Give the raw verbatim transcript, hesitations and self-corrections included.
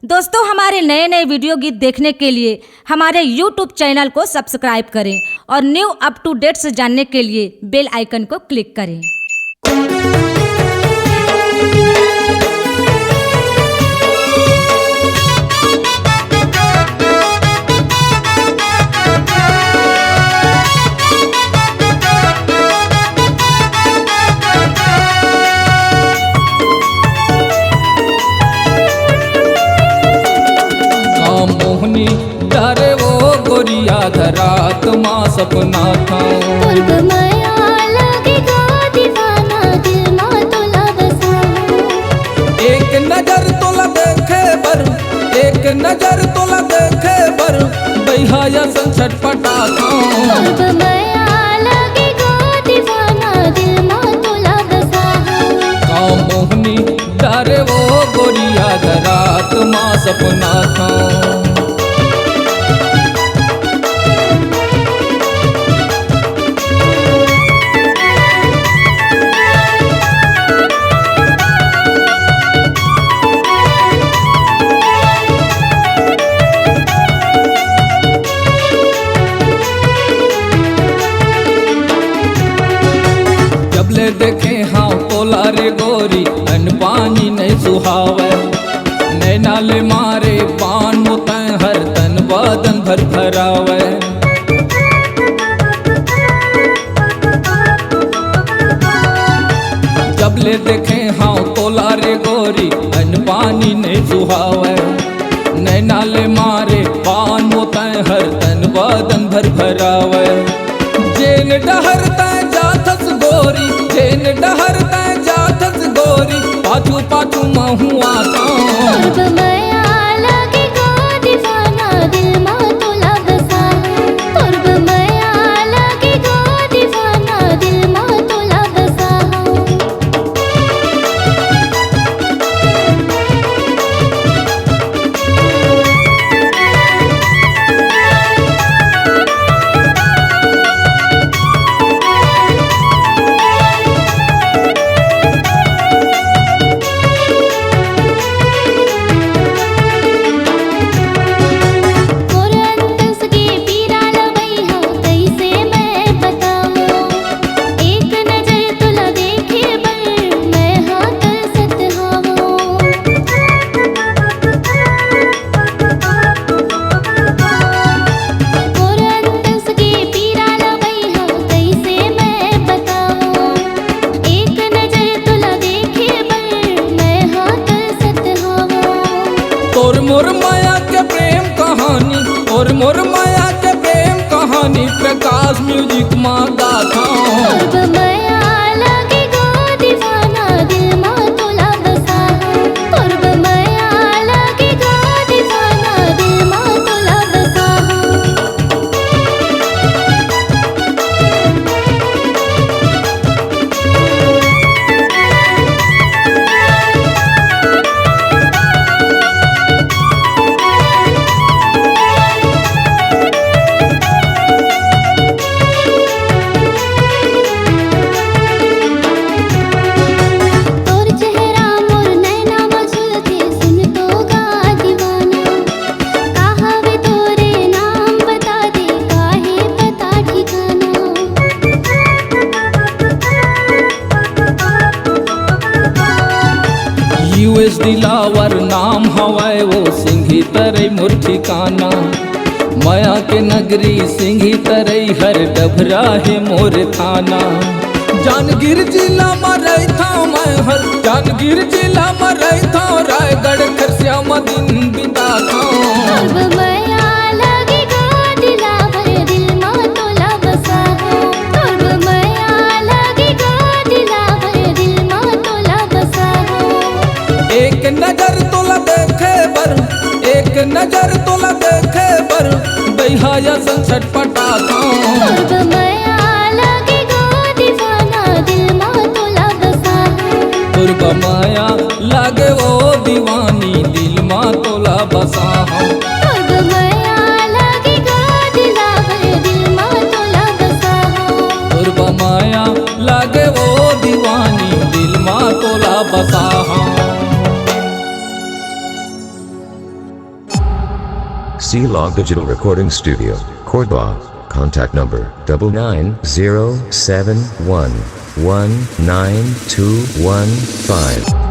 दोस्तों, हमारे नए नए वीडियो गीत देखने के लिए हमारे YouTube चैनल को सब्सक्राइब करें और न्यू अप टू डेट्स जानने के लिए बेल आइकन को क्लिक करें। का मोहनी डारे वो गोरिया, धरात मा सपना था। तोर मया लगे गा दीवाना, दिल मा तोला बसा। एक नजर तोला देखे बर, एक नजर तोला देखे बर, बैहा असन छटपटा था। तोर मया लगे गा दीवाना, दिल मा तोला बसा। का मोहनी डारे वो गोरिया, धरात मा सपना था। जब ले देखे हाँ तोला रे गोरी, अन्न पानी नहीं सुहावे। नैना ले मारे बान मोतै, हर तन बदन भर भरावे। जब ले देखे हाँ तोला रे गोरी, अन्न पानी नहीं सुहावे। नैना ले मारे बान मोतै, हर तन बदन भर भरावे। जेन डहर तै जाथस गोरी, जेन डहर तै जाथस गोरी, पाछू पाछू महू आथौं। तोर मया लगे गा दीवाना, दिल मा तोला बसा। तोर मया लगे गा दीवाना, दिल मा तोला बसा। तोर अंतस के पीरा ल बइहा, कइसे मैं बतावं? एक नजर तोला देखे बर, मैं हा तरसत हवं। तोर अंतस के पीरा ल बइहा, कइसे मैं बतावं? एक नजर तोला देखे बर, मैं हा तरसत हवं। तोर मोर माया के प्रेम कहानी, तोर मोर माया के प्रेम कहानी, प्रकाश म्यूजिक मा गाथौं। तोर मया लगे गा दीवाना, दिल मा तोला बसा। तोर मया लगे गा दीवाना, दिल मा तोला बसा। तोर चेहरा मोर नैना म झलके, सुन तो गा दीवाना। का हवे तोरे नाम बता दे, काहे पता ठिकाना। यूएस दिलावर नाम हवय वो, सिंघी तरई मोर ठिकाना। मया के नगरी सिंघी तरई, हर डभरा हे मोर थाना। जांजगीर जिला म रहिथौं मैं हर, जांजगीर जिला म रहिथौं, रायगढ़ खरसिया म दिन बिताथौं। तोर मया लगे गा दिलावर, दिल मा तोला बसा हौं। तोर मया लगे गा दिलावर, दिल मा तोला बसा हौं। एक नजर तोला देखे बर, एक नजर तोला देखे बर, बैहा असन छटपटाथौं। तोर मया लगे गा दीवाना, दिल मा तोला बसा हौं। तोर मया लागे वो दीवानी, दिल मा तोला बसा हौं। तोर मया लगे गा दिलावर, दिल मा तोला बसा हौं। तोर मया लागे वो दीवानी, दिल मा तोला बसा हौं। C Log Digital Recording Studio, Cordoba. Contact number double nine zero seven one one nine two one five.